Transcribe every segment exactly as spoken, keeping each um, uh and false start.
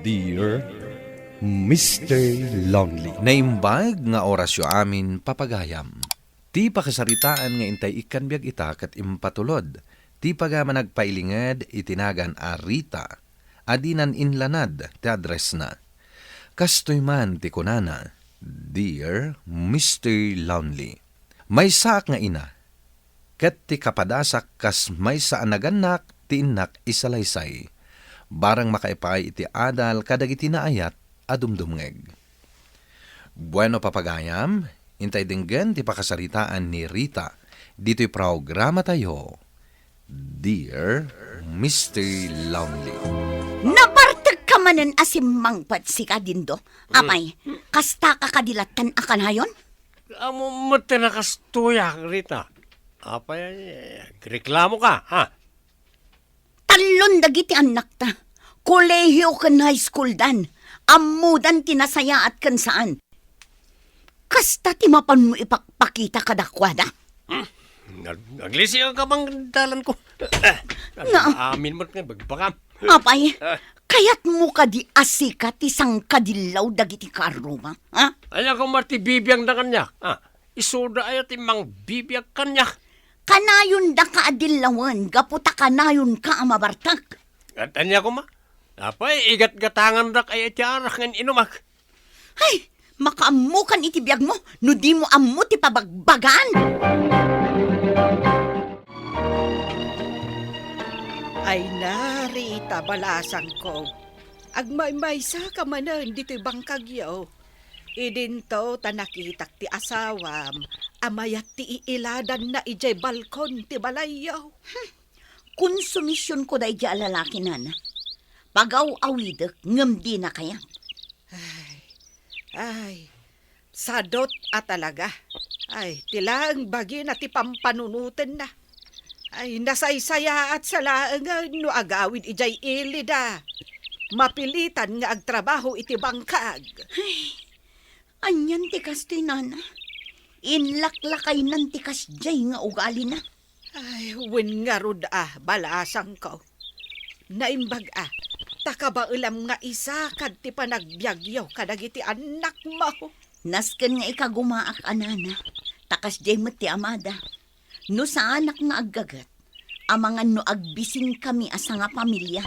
Dear Mister Lonely. Naimbag nga orasyo amin, papagayam. Ti pakasaritaan nga intay ikkan biag ita ket impatulod ti pagaman agpailinged iti nagan a Rita a dinan inlanad ti addressna. Kastoy man ti kunana, "Dear Mister Lonely, maysaak nga ina, ket ti kapadasak kas maysa a nagannak ti innak isalaysay. Barang makaipay iti adal kadagiti naayat a dumdumngeg." Bueno, papagayam, intay denggen ti pakasaritaan ni Rita ditoy programatayo, Dear Mister Lonely. Nabartek ka manen a simmangpet sika, Dindo. Apay, kasta ka kadi lattan a kanayon? Ammom met ti nakastoyak, Rita. Apay, agreklamo ka, ha? Tallon dagiti annakta. Kolehiyo ken high school dan. Ammodan ti nasayaat ken saan. Kasta ti mapanmo ipakpakita kadakuada. Hmm. Nag-, naglisi ka bang dalan ko? Na- Amin mo nga bagbagam. Apay, Ah. kayatmo kadi a sika ti sangkadillaw dagiti karruma, ha? Ania koma ti bibiagda kaniak, ha? Isuda aya ti mangbibiag kaniak? Kanayon daka a dillawen gapu ta kanayon ka a mabartek. At ania koma? Apay, igatgatangandak aya iti arak nga inumak. Ay, makaammokan iti biagmo no dimo ammo ti pabagbagaan. Ay, Rita, balasangko. Agmaymaysa ka manen ditoy bangkagyo. Idinto ta nakitak ti asawam a mayat ti iiladanna idiay balkon ti balayyo. Hmm. Konsumisionko daydiay a lalaki, nana. Pagaw-awidek ngem dina kayat. Ay, ay, sadot a talaga. Ay, ti laeng bagina ti pampanunotenna. Ay, nasaysayaat sa laengen no agawid idiay ilida. Mapilitan nga agtrabaho iti bangkag. Ay, anian ti kastoy, nana? Inlaklakaynan ti kasdiay nga ugalina. Ay, wen ngarud a, balasangko. Naimbag a, ta kabaelam nga isakad ti panagbiagyo kadagiti annakmo. Nasken nga ikagumaak a nana, ta kasdiay met ti amada. No saanak nga aggaget, amangan no agbisinkami a sangapamilia.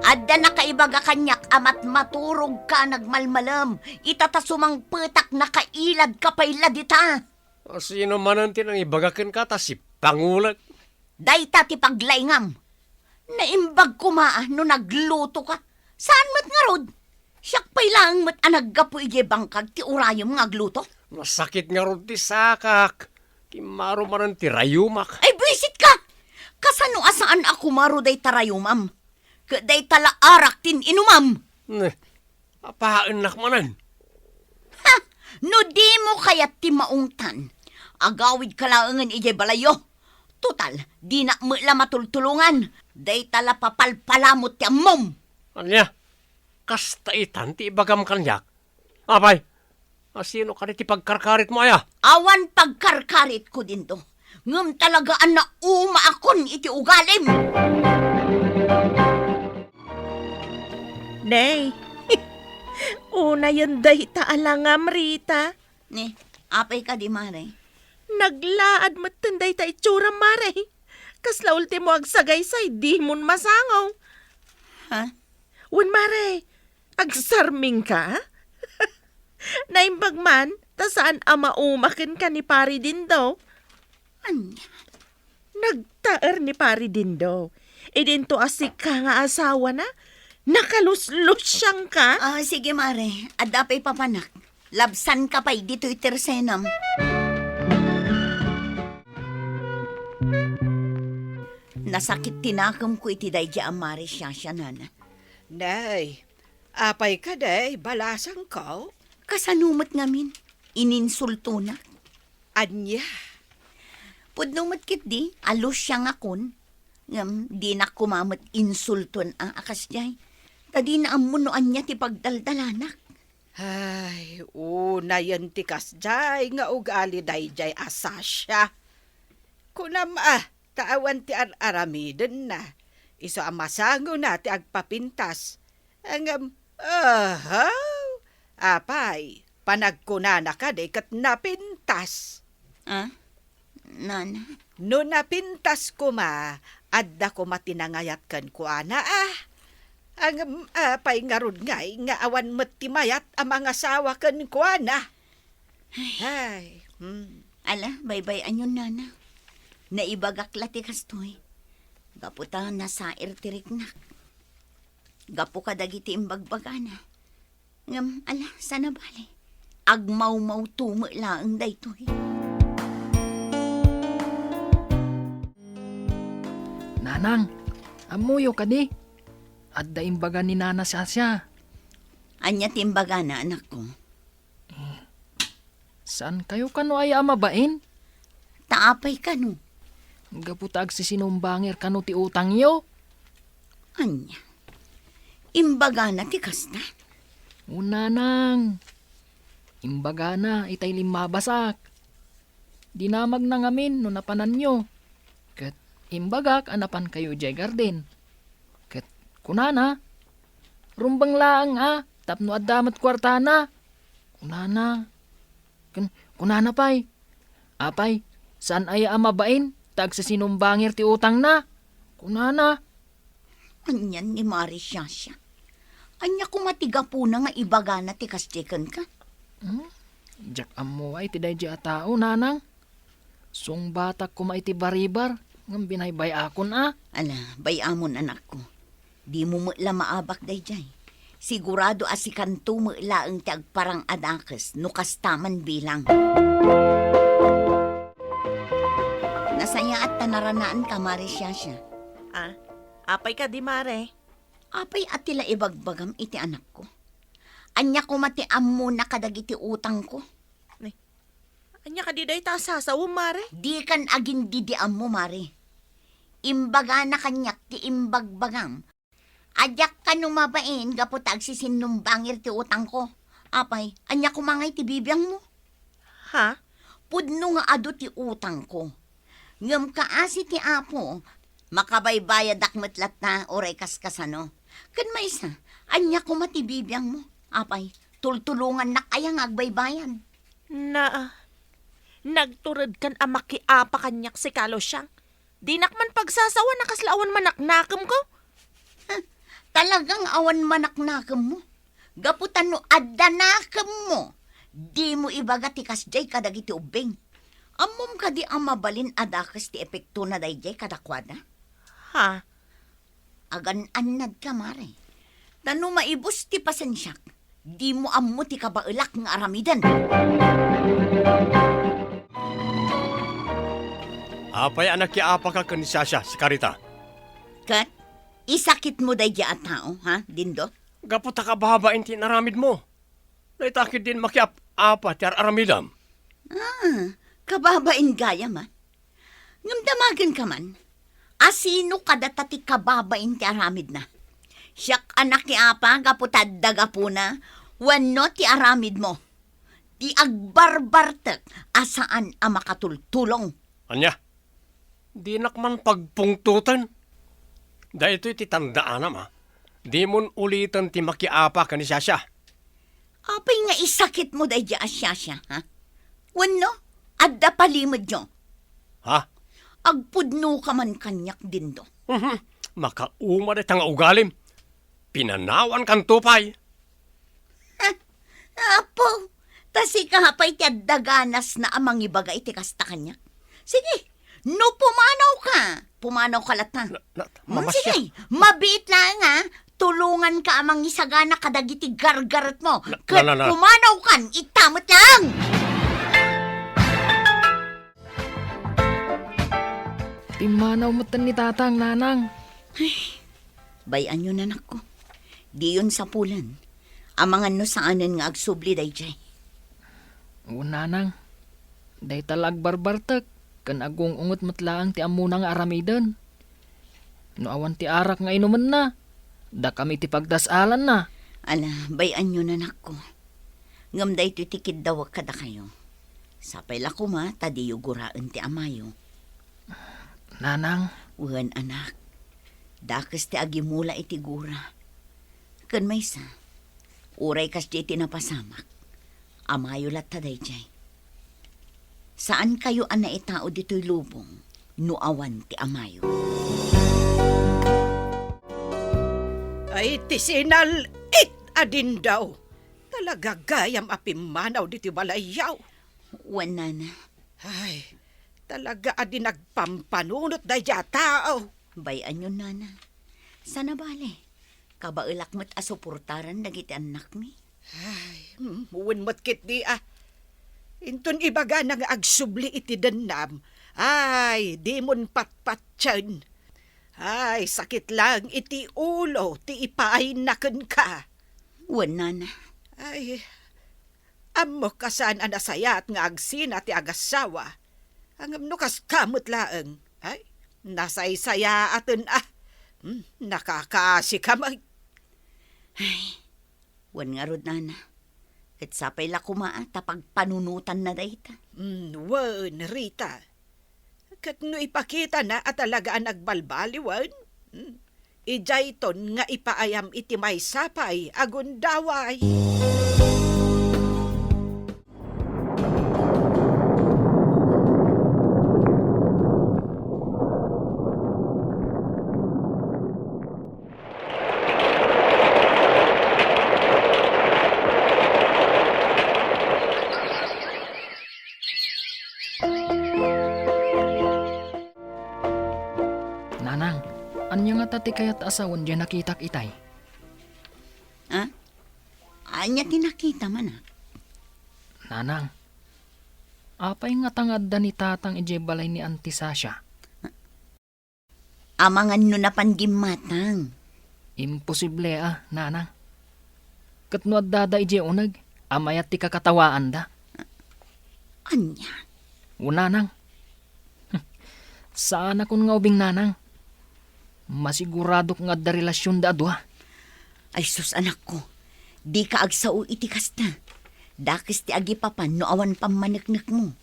Adda nakaibaga kaniak a matmaturogka nagmalmalem, ita ta sumangpetak nakailadka pay la dita. Sino manen ti nangibaga kenka ta sipangulek? Dayta ti paglaingam. Naimbag koma a no naglutoka. Saan met ngarud? Siak pay laeng met a naggapu idiay bangkag ti urayem nga agluto. Nasakit ngarud ti sakak. Kimmaro manen ti rayumak. Ay, buisitka! Kasano a saan a kumaro dayta rayumam? Ket dayta la arak ti inumam. Ne, apaennak manen. Ha! No dimo kayat ti maungtan, agawidka laengen idiay balayyo. Total, dinak met la matultulongan. Dayta la papalpalamut ti ammom. Ania? Kasta itan ti ibagam kaniak? Apay, a sino kadi ti pagkarkaritmo aya? Awan pagkarkaritko, Dindo. Ngem talaga a naumaakon iti ugalim. Nay, unayen dayta a langam, Rita. Ni, apay kadi, Mare? Naglaad metten dayta itsuram, Mare. Kasla ultimo agsagaysay, dimon masango. Ha? Wen, Mare, agsarmingka? Naimbag man, ta saan a mauma kenka ni Pari Dindo. Ania? Nagtaer ni Pari Dindo. Idinto a sika nga asawana, nakaluslusiangka. Ah, sige, Mare. Adda pay papanak. Labsanka pay ditoy tersenam. Nasakit ti nakemko iti daydiay a Mare Shasha, nana. Nay, apay kadi, balasangko? Kasano met ngamin? Ininsultonak. Ania? Pudno met ketdi, a lusiangakon. Ngem dinak koma met insulton a, a kasdiay. Ta dina ammo no ania ti pagdaldalanak. Ay, unayen ti kasdiay nga ugali daydiay a Sasha. Kunam a, ta awan ti ar-aramidenna. Isu a masangona ti agpapintas. Ngem, aha! Apay, panagkunana kadi ket napintas? Ah? Nana? No napintas koma, adda koma ti nangayat kenkuana, ah. Ngem, apay ngarud ngay nga awan met ti mayat a mangasawa kenkuana? Ay, hmm. Ala, baybay-anyon, Nana. Naibagak la ti kastoy. Gapu ta nasair ti riknak. Gapu kadagiti imbagbagana. Ngem, ala, saan a bale. Agmawmawto met laeng daytoy. Nanang, ammoyo kadi? Adda imbaga ni Nana Shasha. Ania ti imbagana, anakko? Saankayo kano aya a mabain? Ta apay kano? Gapu ta agsisinumbanger kano ti utangyo. Ania? Imbagana ti kasta? O, Nanang. Imbagana itay limmabasak. Dinamagna ngamin no napananyo. Ket imbagak a napankayo idiay garden. Ket kunana, "Rumbeng laeng a, tapno adda met kuartana." Kunana. Ken kunana pay, "Apay, saan aya a mabain ta agsisinumbanger ti utangna?" Kunana. Anian ni Mari Shasha? Ania koma ti gapuna nga ibagana ti kasdi kenka? Hmm? Diak ammo ay ti daydi a tao, Nanang. Sungbatak koma iti baribar, ngem binaybay-akon a. Ala, bay-amon, anakko. Dimo met la maabak daydiay. Sigurado a sikanto met laeng ti agparang a dakes no kasta man bilang. Nasayaat ta naranaanka, Mari Shasha. Ah, apay kadi, Mare? Apay a ti la ibagbagam iti anakko? Ania koma ti ammona kadagiti utangko? Ni, ania kadi dayta a sasawem, Mare? Dikan agin-didiammo, Mare. Imbagana kaniak ti imbagbagam. A diak kano mabain gapu ta agsisinnumbangir ti utangko. Apay, ania koma ngay ti bibiangmo? Ha? Pudno nga adu ti utangko. Ngem kaasi ti Apo, makabaybayadak met latta uray kaskasano. Ken maysa, ania koma ti bibiangmo? Apay, tultulongannak aya nga agbaybayad? Na, nagturedkan a makiapa kaniak si Kalo Siang. Dinak man pagsasawan a kasla awan manaknakemko. Talagang awan manaknakemmo? Gapu ta no adda nakemmo, dimo ibaga ti kasdiay kadagiti ubbing. Ammom kadi a mabalin a dakes ti epektona daydiay kadakuada? Ha? Agan-annadka, Mare. Ta no maibus ti pasensiak, dimo ammo ti kabaelak nga aramiden. Apay a nakiapaka ken ni Shasha, Sikarita? Ket, isakitmo daydiay a tao, ha, Dindo? Gapu ta kababain ti inaramidmo. Dayta ketdin makiap-apa ti ar-aramidam. Ah, kababain gayam, a. Ngem damagenka man, a sino kadata ti kababain ti aramidna? Siak a nakiapa gapu ta adda gapuna wenno ti aramidmo? Ti agbarbartek a saan a makatultulong. Ania? Dinak man pagpungtoten. Daytoy ti tandaanam, a. Dimon uliten ti makiapa ken ni Shasha. Apay nga isakitmo daydiay a Shasha, ha? Wenno, adda palimedyo? Ha? Agpudnoka man kaniak, Dindo. Mhm. Makauma dayta nga ugalim. Pinanawankanto pay. Apo, ta sika pay ti adda ganasna a mangibaga iti kasta kaniak. Sige, no pumanawka, pumanawka latta. Na, na, Mm, mamasiar. Sige, mabiit laeng, a. Tulonganka a mangisagana kadagiti gargaretmo. Na, ket na, na, na. Pumanawkan, ita met laeng. Pimmanaw metten ni Tatang, Nanang. Ay, bay-anyon, anakko. Diyon sapulen. Amangan no saanen nga agsubli daydiay. Wen, Nanang. Dayta la agbarbartek, ken agung-unget met laeng ti ammona nga aramiden. No awan ti arak nga inumenna, dakami ti pagdas-alanna. Ala, bay-anyon, anakko. Ngem daytoy ti kiddawek kadakayo. Sapay la koma ta diyo guraen ti amayo. Nanang. Wen, anak. Dakes ti agimula iti gura. Ken maysa, uray kasdiay ti napasamak, amayo latta daydiay. Saankayo a naitao ditoy lubong no awan ti amayo. Ay, ti sinal-it a dindaw! Talaga gayam a pimmanaw ditoy balayyo. Wen, nana. Ay, talaga a di nagpampanunot daydiay a tao. Bay-anyon, nana. Saan a bale, kabaelak met a suportaran dagiti annakmi. Ay, mm, wen met ketdi a. Inton ibagana nga agsubli iti dennam, ay, dimon patpatien. Ay, sakit laeng iti ulo ti ipaayna kenka. Wen, nana. Ay, ammok a saan a nasayaat nga agsina ti agassawa. Ngem no kasta met laeng, ay, nasaysayaaten a. Hmm, nakakaasika met. Ay, wen ngarud, nana. Ket sapay la koma a ta pagpanunotanna dayta. Hmm, wen, Rita. Ket no ipakitana a talaga a nagbalbaliwen, hmm, idiayton nga ipaayam iti maysa pay a gundaway. Nanang, ania ngata ti kayat a sawen diay nakitak itay? Ha? Ania ti nakitam, anak? Nanang, apay ngata nga adda ni tatang idiay balay ni Auntie Sasha? Amangan no napan gimmatang. Imposible a, nanang. Ket no addada idiay uneg, a mayat ti kakatawaanda. Ania? O, nanang. Saanakon nga ubing, nanang. Masiguradok nga adda relasionda a dua. Ay sus, anakko, dika agsao iti kasta. Dakes ti agipapan no awan pammaneknekmo.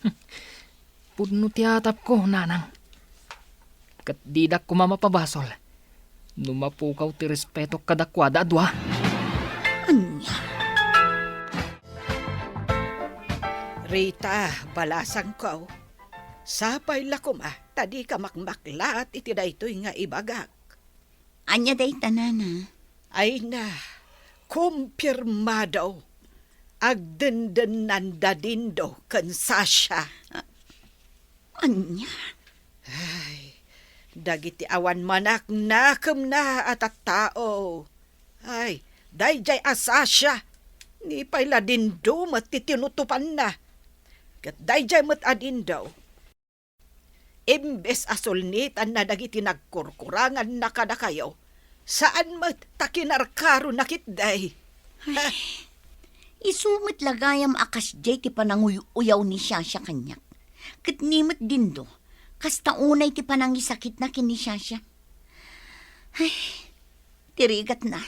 Pudno ti atapko, nanang. Ket didak koma mapabasol no mapukaw ti respetok kadakuada a dua. Ania? Rita, balasangko, sapay la koma ta dika makmaklaat iti daytoy nga ibagak. Ania dayta, nana? Ay na, kumpirmado. Agdendennanda Dindo ken Sasha. A-, ania? Ay, dagiti awan manaknakemna a tattao. Ay, daydiay a Sasha, ni pay la Dindo met ti tinutopanna. Ket daydiay met a Dindo, imbes a sulnitanna dagiti nagkurkuranganna kadakayo, saan met ta kinarkarona ketdi. Ay, isu met la gayam a kasdiay ti pananguy-uyaw ni Shasha kaniak. Ket ni met Dindo, kasta unay ti panangisakitna ken ni Shasha. Ay, ti rigatna,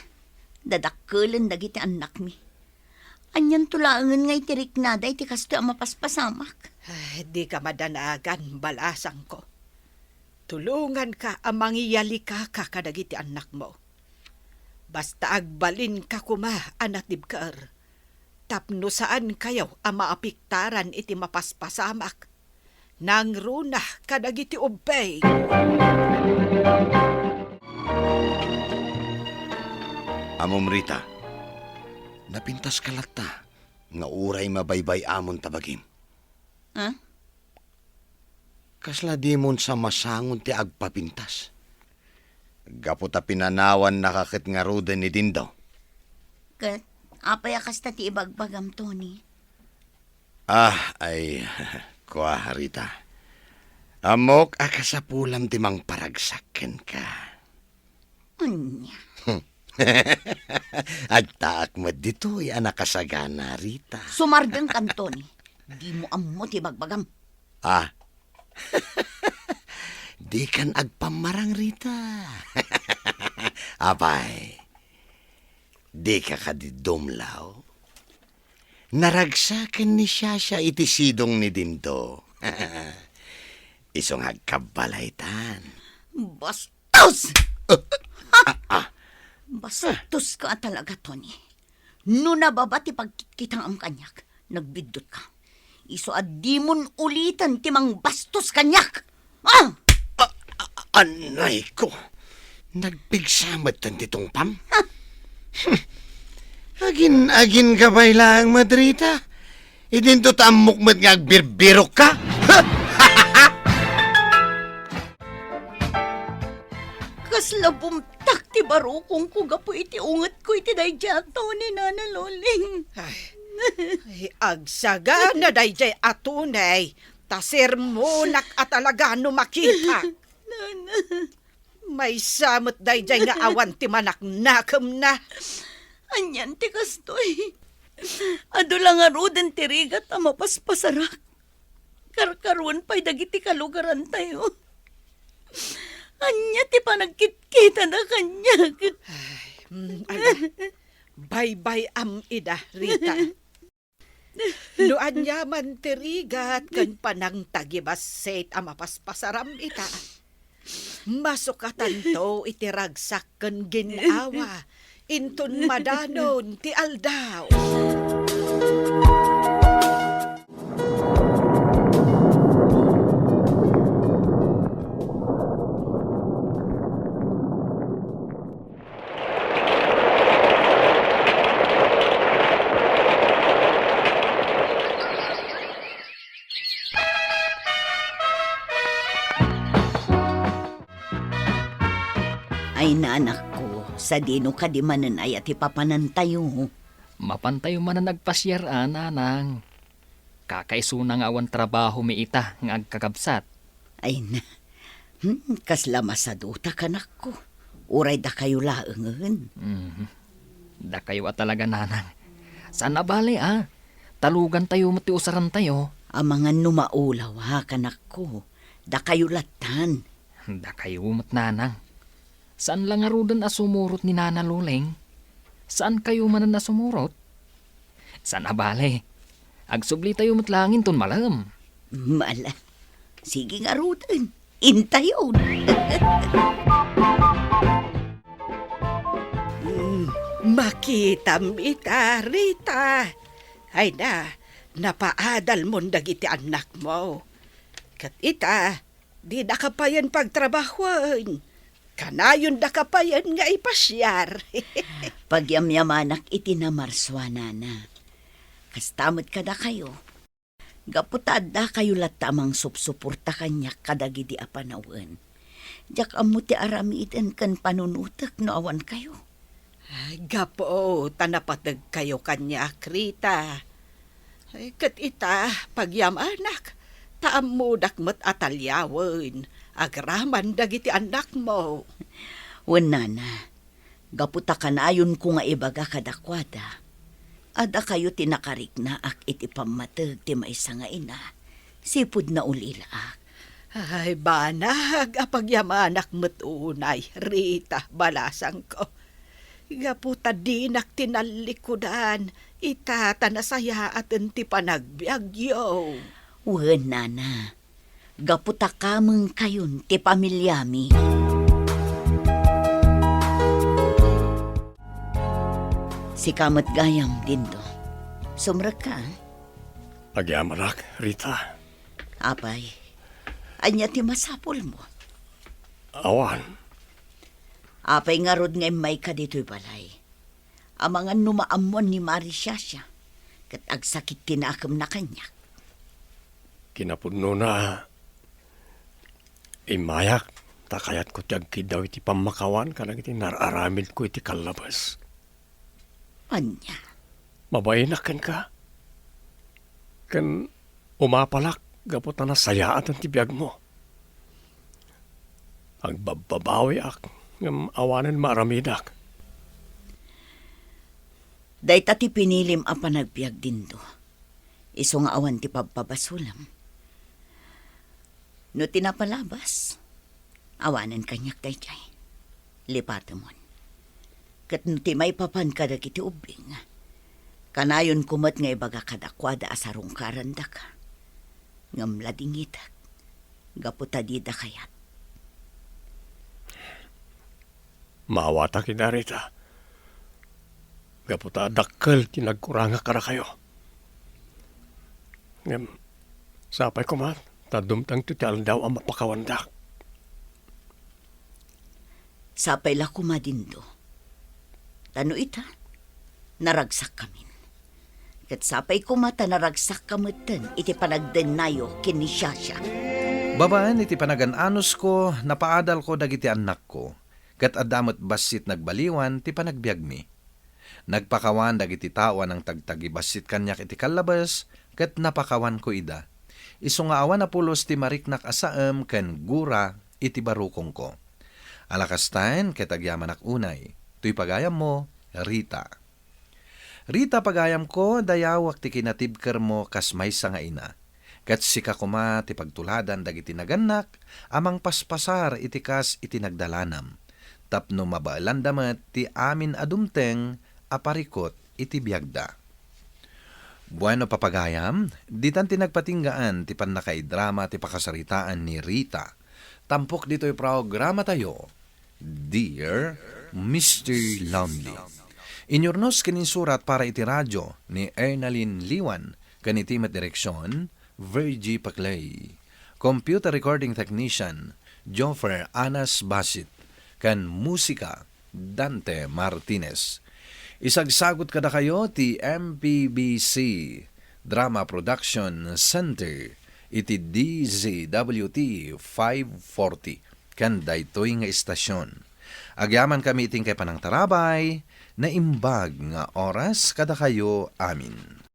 dadakkelen dagiti annakmi. Anianto laengen nga iti riknada iti kastoy a mapaspasamak? Ay, dika madanagan, balasangko. Tulonganka a mangiyalikaka kadagiti annakmo. Basta agbalinka koma a natibker, tapno saankayo a maapektaran iti mapaspasamak. Nangruna kadagiti ubbing. Ammom, Rita, napintaska latta nga uray mabaybay-amon ta bagim. Ah? Kasla dimon sa masangon ti agpapintas? Gapu ta pinanawannaka ket ngaruden ni Dindo. Ket apay a kasta ti ibagbagam, Tony? Ah, ay, kua, Rita. Ammok a kasapulam ti mangparagsak kenka. Ania? Agtaak met ditoy a nakasagana, Rita. Sumardengkan, Tony. Dimo ammo ti ibagbagam. Ah. Dikan agpammarang, Rita. Apay, dika kadi dumlaw? Naragsaken ni Shasha iti sidong ni Dindo. Isu nga agkabbalaytan. Bastos! Ah, ah, ah. Bastoska talaga, Tony. No nababa ti pagkitkitangam kaniak, nagbiddutka. Isu a dimon ulitan ti mangbastos kaniak. Ah! A-, a-, anay ko. Nagpigsa met ti tungpam? Hmm. Agin-agin ka pay laeng, Madrita. Idinto ta ammok met nga agbirbirokka. Kasla bumtak ti barukongko gapu iti ungetko iti daydiay a Tony, Nana Loling. Ay, ay, agsagana daydiay a Tony, ta sermonak a talaga no makita. Nana. Maysa met daydiay nga awan ti manaknakemna. Anian ti kastoy? Adu la ngaruden ti rigat a mapaspasarak. Karkaruan pay dagiti kalugarantayo. Ania ti panagkitkitada kaniak? Ay, mm, ala. Baybay-am ida, Rita. No aniaman ti rigat ken panangtagibassit a mapaspasaram ita, masukatanto iti ragsak ken gin-awa inton madanon ti aldaw. Ay, nanakko, sadino kadi manen aya ti papanantayo? Mapantayo manen agpasiar a, nanang. Kakaisuna nga awan trabahomi ita nga agkakabsat. Ay na, hmm, kasla masaduta, kanakko. Uray dakayo laengen. Mhm. Dakayo a talaga, nanang. Saan a bale, a. Talugantayo met ti usarantayo. Amangan no maulaw, a, kanakko. Dakayo lattan. Dakayo met, nanang. Saan la ngaruden a sumurot ni Nana Luleng? Saankayo manen a sumurot? Saan a bale. Agsublitayo met laeng inton malem. Mala. Sige ngaruden. Intayon. Mm, makitam ita, Rita. Ay na, napaadalmon dagiti annakmo. Ket ita, didaka payen pagtrabahoen. Kanayondaka payen nga ipasiar. Pagyamyamanak iti namarsua, nana. Kasta met kadakayo. Gapu ta addakayo latta a mangsupsuporta kaniak kadagidi a panawen. Diak ammo ti aramiden ken panunotek no awan kayo. Ay, gapu ta napategkayo kaniak, Rita. Ay, ket ita, pagyamanak, ta ammodak met a taliawen agraman dagiti annakmo. Wen, nana, gapu ta kanayonko nga ibaga kadakuada, a dakayo ti nakariknaak iti pammateg ti maysa nga ina, sipud naulilaak. Ay, banag a pagyamanak met unay, Rita, balasangko. Gapu ta dinak tinallikudan, ita ta nasayaaten ti panagbiagyo. Wen, nana, gapu ta kamengkayon ti pamiliami. Sika met gayam, Dindo. Sumrekka, a? Agyamanak, Rita. Apay, ania ti masapulmo? Awan. Apay ngarud nga immayka ditoy balay? Amangan no maammuan ni Mari Shasha, ket agsakit ti nakemna kaniak. Kinapudnona, immayak, ta kayatko ti agkiddaw iti pammakawan kadagiti nar-aramidko iti kallabes. Ania? Mabainak kenka. Ken umapalak gapu ta nasayaaten ti biagmo. Agbabbabawiak ngem awanen maaramidak. Dayta ti pinilim a panagbiag, Dindo. Isu nga awan ti pabpabasolem. No ti napalabas, awanen kaniak daydiay. Lipatemon. Ket no ti maipapan kadagiti ubbing, kanayonko met nga ibaga kadakuada a sarungkarandaka. Ngem ladingitek, gapu ta dida kayat. Maawatak ida, Rita. Gapu ta dakkel ti nagkurangak kadakayo. Ngem, sapay koma ta dumtengto ti aldaw a mapakawandak. Sapay la koma, Dindo. Ta no ita, naragsakkamin. Ket sapay koma ta naragsakka metten iti panagdennayo ken ni Shasha. Babaen iti panagan-anusko, napaadalko dagiti annakko, ket adda met bassit nagbaliwan ti panagbiagmi. Nagpakawan dagiti tao a nangtagtagi bassit kaniak iti kallabes, ket napakawanko ida. Isu nga awan a pulos ti mariknak a saem ken gura iti barukongko. Ala kastaen ket agyamanak unay. Toy pagayammo, Rita. Rita, pagayamko, dayawak ti kinatibkermo kas maysa nga ina. Ket sika koma ti pagtuladan dagiti nagannak a mangpaspasar iti kas iti nagdalanam, tapno mabaelanda met ti amin a dumteng a parikut iti biagda. Bueno, papagayam, ditan ti nagpatinggaan ti pannakaidrama ti pakasaritaan ni Rita. Tampok ditoy programatayo, Dear Mister Lonely. Inyurnos ken insurat para iti radio ni Ernalyn Liwan ken iti met direksion, Virgie Paclay. Computer recording technician, Joffer Anas Basit. Ken musika, Dante Martinez. Isagsagut kadakayo ti M P B C Drama Production Center iti D Z W T five forty ken daytoy nga istasion. Agyamankami iti inkay panangtarabay, naimbag nga oras kadakayo amin.